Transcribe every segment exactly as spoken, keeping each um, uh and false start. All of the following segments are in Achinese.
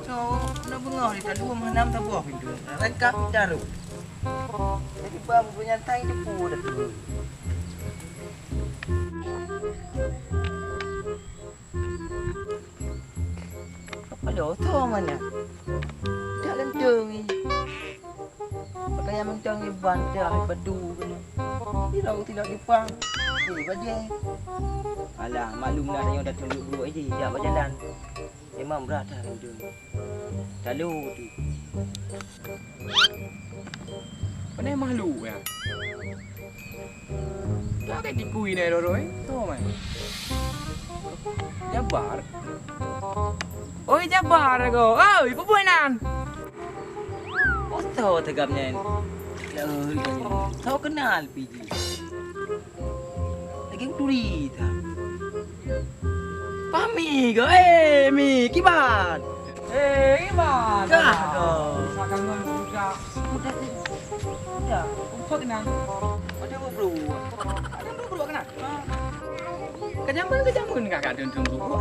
So, na beungoh di taduem hana meusaboh pintoe. Rangkap jaroe. Jadi, bang, beunyantai di pu dah tu. Aduh, tho mana? Tak lenteng ni. Pakaian mantong iban dah batu kena. Tidak, tidak dipang. Ni bajé. Alah, maklum lah nyoe datang duek-duek je, jak bajalan. Memang berat dah lenteng. Lalu tu. Pandai makhluk ya. Tak ada tiku ini Roro eh. Tho mai. Jabar. Oi Jabar aku. Oi, peue buet nan? Oto tegap nyan. Tho kenal piji. Lagi uturi ta. Pami go, eh, Mi, kiban. Eh, kiban. Kah go. Sakangon juga. Udah, udah. Udah. Udah bubru. Ada bubru kena. Kejamun, kejamun kah kat tun-tun bubru.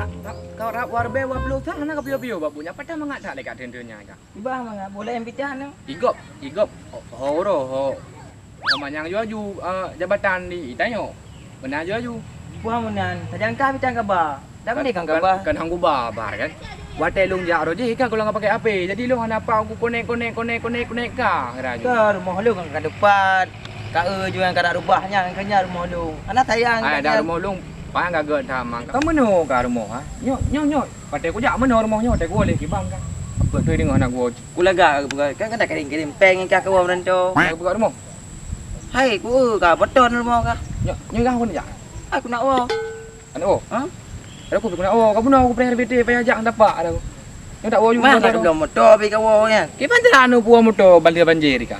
Kau rap warbe wablu tak mana kau pio-pio babunya. Patah mangat tak dekat tun-tunnya kah. Bah mangat boleh yang picah tu. Igop, igop. Ho, ho, ho. Ho manyang ju aju, eh, jabatan di Itanyo. Beuna ju aju. Wah meunan, tajangka bitang kaba. Dah bendeh kan kaba. Kan hang guba bar kan. Watèe lôn jak roh jih kan kalau nggak pakai H P. Jadi lôn hana apa aku konek konek konek konek konek ka ngira ju. Ke rumoh lôn kan ka depan. Ka e ju nyang ka rubah nyang kanya rumoh lôn. Hana sayang. Ai dah rumoh lôn. Pang gaget thamang. Ka meunoe ka rumoh ha. Nyok nyok nyok. Patai kujak meunoe rumoh nyoe, patai kuwoe lé kibang ka. Apa tu deungoe aneuk gua? Kulaga kan kena kirim-kirim peng ka kawa meurantau. Nak buka rumoh? Hai, ku ka beton rumoh ka. Nyoe nyoe kah pun jak? Aku nak woe. Aneuk woe? Ha? Ada aku nak woe. Kau bunoe aku pernah R B T payah jak tapak ada aku. Nyoe tak woe juga. Mana ada belum motor pi kawa kan? Kiban jalan aneuk buah motor banjir banjir ka.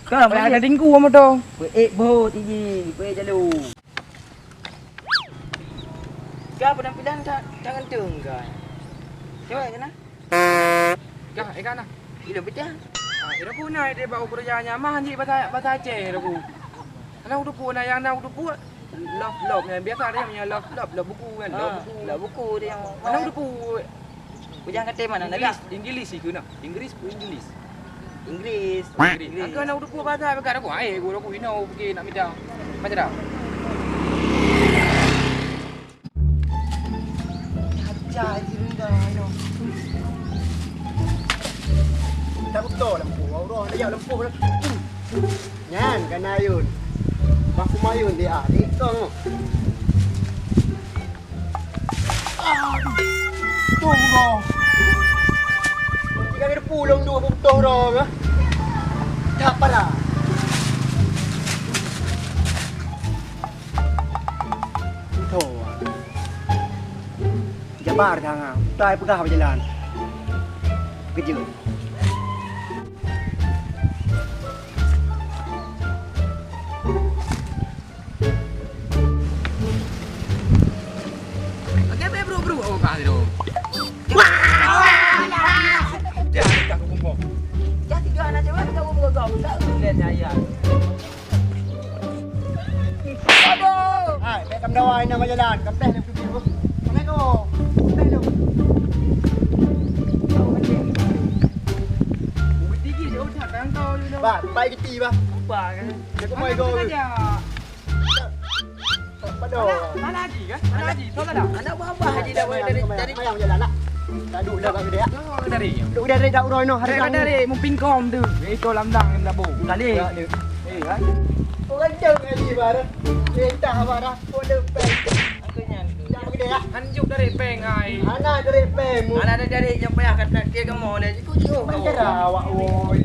Kau ada tinggu motor. Peek bot iji, peek jalu. Ka penampilan ka, ka ganteng ka. Cewek kena? Ka, eh, ka na. Ilok pecah. Ah, ira pun na ide bak ukur janya mah hanji bahasa, bahasa Aceh ira pun. Ana udupu na yang na udupu. Lop, lop yang biasa ada yang lop, lop, lop buku kan, lop buku. Lop buku dia yang. Ana udupu. Kujang kata mana negak? Inggris, Inggris ikeu na. Inggris, Inggris. Inggris. Inggris. Aku nak udupu bahasa pekat aku. Ai, guru aku ino pergi nak minta. Macam dah. Ajar je rendah ino. Tak betul lampu. Orang dia lampu dah. Nyan kan ayun. Bak kumayun dia. Dia ikong. Aduh. Tong dong. Tiga kali pulong dua puluh tong dong ah. Tak parah. Tho. Jabar dah ngah. Utai peugah bak jalan. Keujeuet. Oke, be, bro, bro. Oh, kah tu. Dah, dah, aku kumpul. Dah tiga anak cewek, aku kumpul kau. Tak boleh saya. Aduh. Hai, bèk kamoe dawa inan bak jalan. Kamoe lé kupi. Assalamualaikum. Kamoe lé. Kau kecil. Bukit tinggi jauh dah, kan kau dulu. Bah, tempat giti, bah. Apa kan? Dia kemai kau. Sengaja. Mana, mana Haji kan? Mana Haji? Tahu tak? Anak buah abah Haji dah dari, dari. Mayang jalan lah. Tadu dah bagi dia. Dari. Duk dari dak uroy noh hari. Dari, dari mumpingkom tu. Itu lamdang yang labu. Kali. Ya, dia. Eh, kan? Orang jauh Haji barah. Perintah barah. Pun dia peng. Aku nyan. Jangan gede ya. Hanjuk dari peng ai. Anak dari peng. Anak dari, dari yang payah kata dia kamu dah. Ikut jauh. Macam awak oi.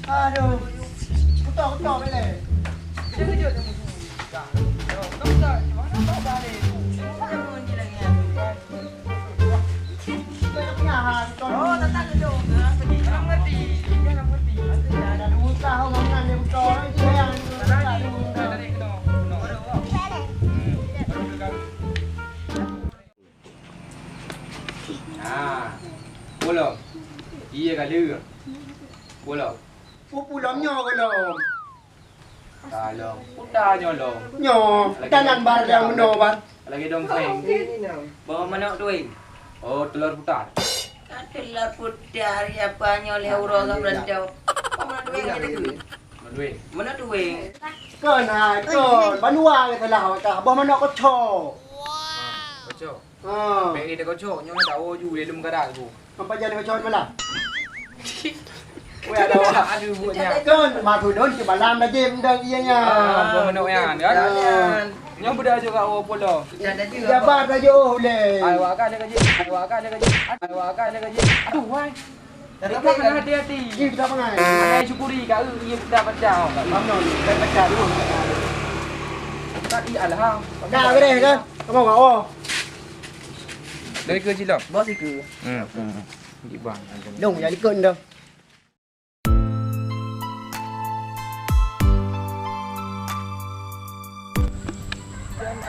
Aduh. Kutok, kutok, bele. Oh, tak tak kejut. Dalam ngerti. Dalam ngerti. Ada muka, oh, bangunan dia betul. Dari, dari, no, no. Ha. Pulang. Iya kali. Pulang. Pu-, pulang nyoe pulang. Ka lom. Puta nyoe lom. Nyoe, lagi danan dong bar puta. Nyang meunoe bar. Lagi dong peng. Bawa manok tueng. Oh, telur putar. Kan telur putar, ya apa nyoe leh uroe ka meurantau. Bawa manok tueng aja deh. Manok tueng. Manok tueng. Kon hai, kon. Banua ke salah awak kah. Bawa manok kocok. Kocok. Ha. Bèk lé takocok, nyoe tawoe ju lé lôn meukarat ku. Apa jadi kocok malam? Weh, ada awak. Aduh, buatnya. Kon, mah tudon ke malam dah jem dah iya nya. Ah, buah manok nyan, kan? Ya. Nyoe beuda juga awak pula. Jabar dah jauh lé. Ai, wak kan dia gaji. Ai, wak kan dia gaji. Ai, wak kan dia gaji. Aduh, wai. Tapi kan hati-hati. Iya, kita pangai. Pangai syukuri, ka eu, iya, kita pecah. Paham, non? Kita pecah dulu. Tadi alham. Dah, beres, kan? Kamu mau? Dari ke cilok? Bos ke? Hmm, hmm. Di bang. Dong, ya, ikut dah.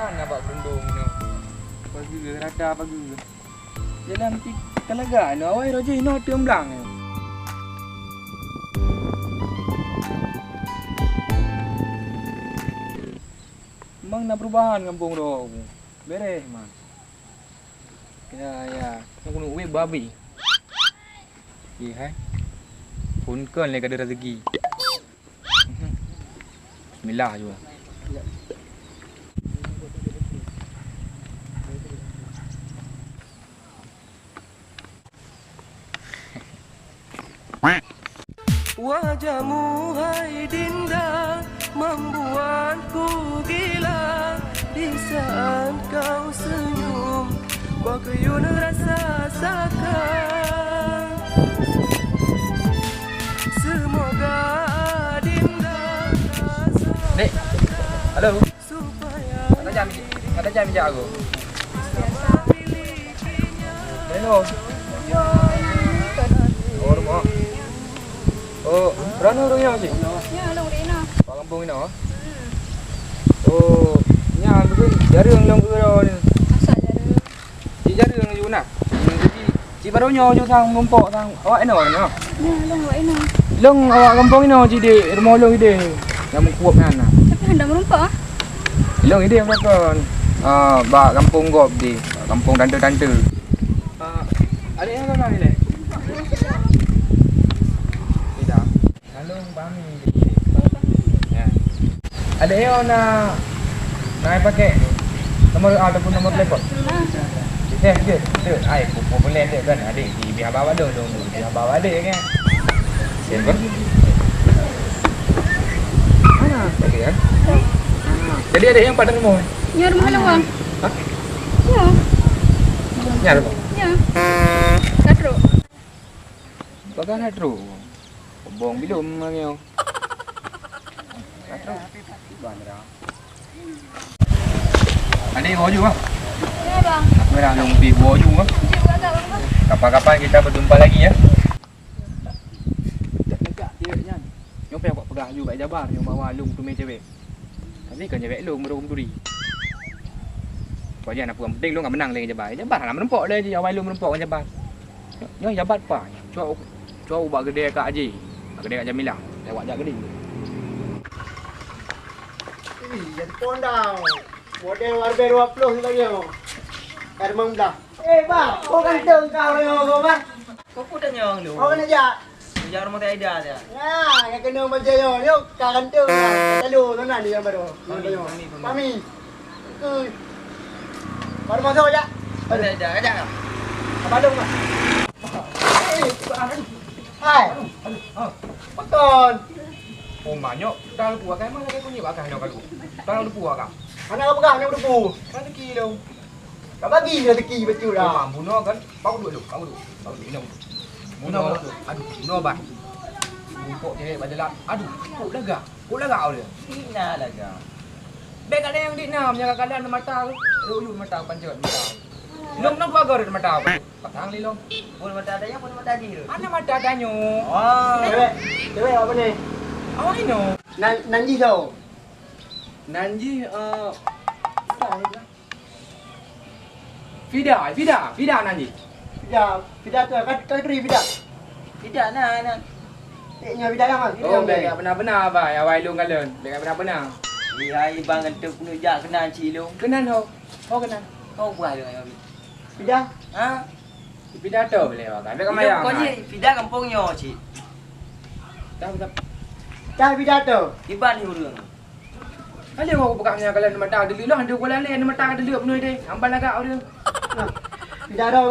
Jangan abak berundung, no. Pagi, rata pagi. Jalan ti-, talaga nyoe, awai roh jih nyoe teum blang nyoe. Memang na perubahan gampông droe. Beres, man. Ya, ya. Nyoe keuneuk wéh babi. Ih, hai. Phôn kon lé ka ada rezeki. Bismillah jua. Wajahmu, hai Dinda, membuatku gila. Di saat kau senyum, bakayun rasa saka. Semoga Dinda rasa Dek. Halo. Ada jam, ada jam jak aku. Hello. Oh, rumah. Oh, rana urang nyoe cit? Ya, lôn di inoe. Bak gampông inoe? Hmm. Oh, nyan beutôi jareueng lôn keudroe ni. Masa jareueng? Cit jareueng ju na. Jadi, cit baroe nyoe ju sang meurumpok sang awak inoe nyoe. Ya, lôn awak inoe. Lôn awak gampông inoe cit di rumoh lôn ideh. Nyang meukuwöb nyan na. Tapi hana meurumpok ah. Lôn ideh meukon. Ah, bak gampông gob di, gampông tante-tante. Ah, adik nyoe ka na nilai? Tidak. Lalu Bami jadi. Ya. Ada yo na, na pakai nomor ataupun nomor telepon? Bisa, bisa. Ada. Ai, boleh ada kan? Adik, di biar bawa dong, dong, di biar bawa adik kan? Siapa? Mana? Tadi kan? Jadi ada yang pada rumah? Ya, rumah lawang. Hah? Ya. Ya, rumah. Ya. Katro. Pakai katro. Bong bilum lagi. Katro. Ada yang baju, Bang? Ya, Bang. Aku dah lung pi baju, Bang. Kapan-kapan kita berjumpa lagi, ya. Nyoe payah kok peugah aju bak Jabar, nyoe bawa lung teumé cewek. Tapi kan cewek lung, baru meuturi. Pajan apa yang penting lung ka menang lé Jabar. Jabar hana meureumpok lé, awai lung meureumpok ngon Jabar. Nyoe Jabar pa? Cok, cok ubak gede ka Aji. Bak gede ka Jamila. Lewat jak gede. Ih, handphone dah. Model harga dua puluh lagi. Ka limong belas. Eh, bah, kok ganteng kau, Bang? Kok ku tanya orang tu? Orang nak jak? Yang rumah tak ada dia. Ya, yang kena macam yo, yo, ka kantong lah. Lalu sana ni yang baru. Mami, mami, mami. Mami. Ui. Baru masuk je. Ada, ada, ada. Apa dong, Mak? Eh, hai. Aduh, aduh, ah. Betul. Oh, manyok, dah lupa kan, mana kan kunyi bakah nak kalu. Dah lupa kan. Mana kau pegang ni lupa? Kan kilo. Ka bagi rezeki betul lah. Memang bunoe kan, bak uduk dulu, bak uduk, bak uduk, minum. Bunoe, aduh, bunoe bah. Rumpok cewek bak jalan, aduh, kok lagak, kok lagak awak dia. Ina lagak. Bèk ada yang di enam, yang kadang ada mata, ada uyuh mata, pancet mata. Lom, lom dua gor mata, pasang lilom. Pun mata ada yang, pun mata di tu. Mana mata tanya? Oh. Cewek, cewek apa ni? Awak ino. Nan, nan jih tau. Nan jih, eh, Fida, Fida, Fida nan jih. Fida, Fida tu, kan, kan keri Fida. Fida na, na. Cek nyoe bida dah, Bang. Oh, bèk beuna-beuna, Bang. Awai lôn kalon. Bèk beuna-beuna. Lihai Bang, enteuk keuneuk jak keunan cit lôn. Keunan ho. Ho keunan. Ho buah lôn, Bang. Pida? Ha? Pida tu boleh, Bang. Bèk ka mayang. Kau ni pida gampông nyoe cit. Dah, dah. Dah pida tu. Iban ni ureueng. Kali mau buka nya kalian mata dulu lah, ada kuala leh mata dulu penuh deh. Amban lagak ureueng. Nah, pida tu.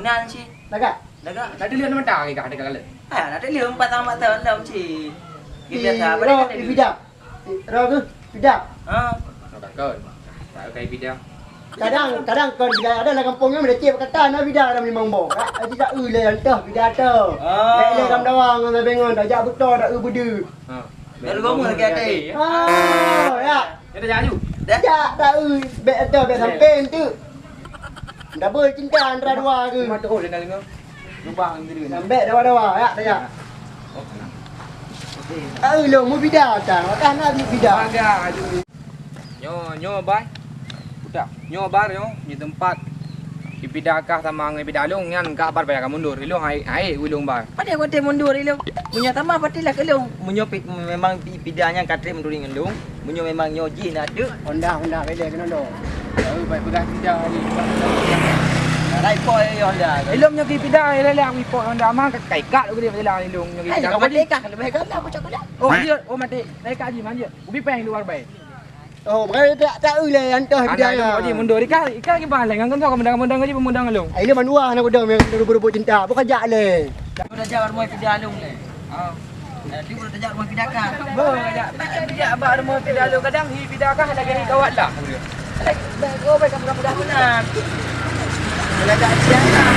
Nan cit. Lagak. Lagak. Dah dulu mata lagi kah ada kalian. Ah, nak dulu empat tambah tahun dah cit. Ih, kita apa roh, dah dulu. Pida. Roh ke? Pida. Ha. Roh takut. Tak kai pida. Kadang, kadang kon pida ada lah gampông nyoe meudecek pakatan na pida dalam limong boh. Tak, tak eu lé entah pida tu. Ah. Lé, lé ram dawang ngon sabengon dak jak beutôi dak eu beudeu. Ha. Lalu kamu lagi ada. Ah, ya. Kita jalan yuk. Dah. Jak tak eu bèk tu bèk sampai tu. Double cinta antara dua ke? Mata oh lena lena. Lubang diri. Sampai dawa-dawa ya, tak ya. Oh, kena. Tahu lo, mau bida tak? Makan nak beli bida. Agak aduh. Nyoe, nyoe bai. Udah. Nyoe bar nyoe, di tempat. Ipida kah sama ngon ipida lôn, nyan kah bar payah ka mundur. Ilôn hai, hai ulôn bar. Padahai watèe mundur ilôn. Meunyoe sama patélah keu lôn. Meunyoe pi-, memang pi-, pida nyan ka trép mundur ngon lôn. Meunyoe memang nyoe jih na teuk. Honda, Honda, beda kena dong. Tahu baik pegang pida ni. Rai po ya Honda. Ilôn nyoe ki pida, ilôn lé aku ipok Honda mah, kai kat aku dia jalan ilôn nyoe ki pida. Kau mati kah, lebih kau tak aku cakap dah. Oh, dia, oh mati. Kai kat ji, manjat. Ubi peng luar bai. Oh, bukan tak, tak eu lé yang toh. Anak bidang itu, ah. Haji mundur. Ika, ika kiban lé, ngan kau mudang-mudang haji pemudang alung. Ai, lé manuah anak udang yang rebut-rebut cinta. Bukan jak lé. Aku dah jak rumah pida alung lé. Ah. Eh, dia boleh tajak rumah pida kah? Bo, jak. Tak jak abang rumah pida alung. Kadang hi pida kah lagi hi kawat lah. Baik, baik, oh, baik, kamu dah mudah benar. Kalau tak siap lah.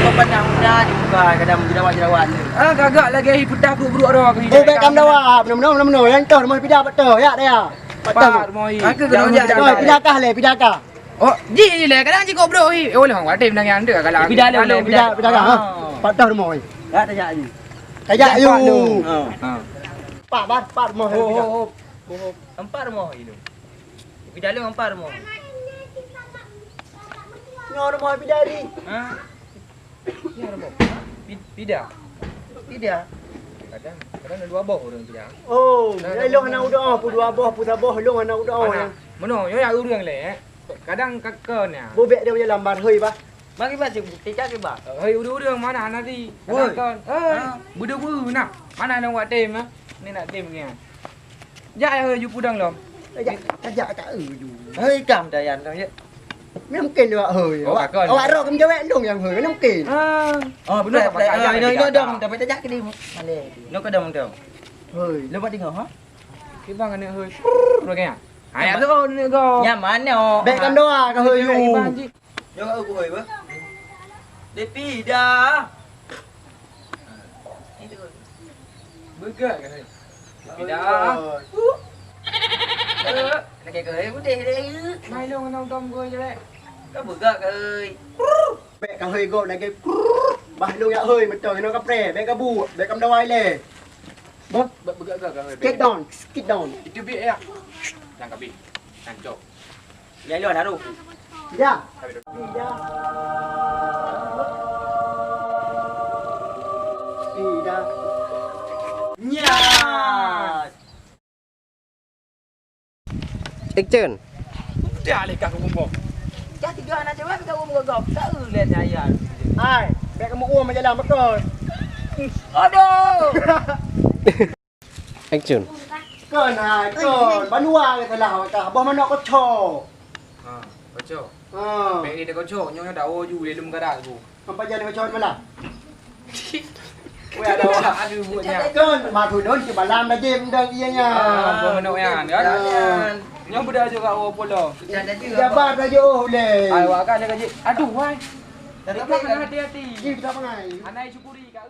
Kau pandang muda juga, kadang jerawat-jerawat ni. Ah, gagak lagi hi putah buruk-buruk roh aku. Oh, baik, kamu dah wah. Benar-benar, benar-benar. Yang toh rumah pida betul. Ya, dah ya. Pat Moi. Aku kena jak. Oi, pida kah lé, pida kah? Oh, ji lé, kadang ji goblok hi. Oh, lé, wak deh menang yang anda kalau pida lé, pida, pida kah? Ha. Pat rumoh. Ya, tajak ji. Tajak yu. Ha. Pat, pat, pat rumoh. Oh, oh, oh. Empat rumoh itu. Pida lé empat rumoh. Nyoe rumoh pida di. Ha? Ya, rumoh. Pi-, pida. Pida. Kadang, kadang ada dua boh orang pida. Oh, nah, ya, long anak udah, pu dua boh, pu saboh, long anak udah. Mana? Mana? Yo ya orang leh. Kadang kakak ni. Bobek dia jalan bar hoi bah. Bagi bah si bukti cak bah. Hoi orang-orang mana nanti. Woi. Kadang kan. Eh, berdua nah. Mana nak buat tim ah? Ni nak tim ni. Jak ya, ju pudang lom. Tajak, tajak tak eu ju. Hei, kam dayan tu ya. Mungkin juga hoi. Oh, awak, kakak ni. Awak roh kem jawek lung yang hoi, mungkin. Ah. Oh, benar. Ini, ini dong, tapi tajak ke dia. Mana? Lo ke dong tu. Hoi. Lo buat tengok ha? Kibang anak hoi. Lo kaya. Ayat tu ni go. Nyaman ni oh. Bek kam doa ke hoi. Kibang ji. Nyoe ka eu kuhôi beuh. Dipida. Beugah ka hôi. Pida. Lagèe ka hôi udeh deh. Mai long nong tom goi je leh. Ka beugah ka hôi. Bèk ka hôi gop lagèe. Bah long yak hôi meuton keunoe kapreh. Bèk ka buet, bèk kam dawai leh. Beuh. Beugah ka hôi. Skip down, skip down. Itu biek ya. Jangan kabeh. Jangan cok. Dia lon haru. Pida. Pida. Pida. Nyat. Action. Dah leh kah kumpul. Dah tiga anak cewek kita kumpul gop. Tak uleh saya. Hai, bèk kamu uang jalan betul. Aduh. Action. Kon hai, kon. Banua ke salah awak kah. Boh manok kocok. Ha, kocok. Ha. Pek dia kocok, nyonya dak oh ju dia lum garak tu. Apa jadi kocok malam? Weh ada awak. Aduh buatnya. Kon, ma tu don ke malam dah jem dah iya nya. Ah, boh manok yan kan. Nyonya budak juga oh polo. Jabar dah jauh leh. Ai wak kan dia gaji. Aduh wai. Tapi kan hati-hati. Ji kita pengai. Anai syukuri kat.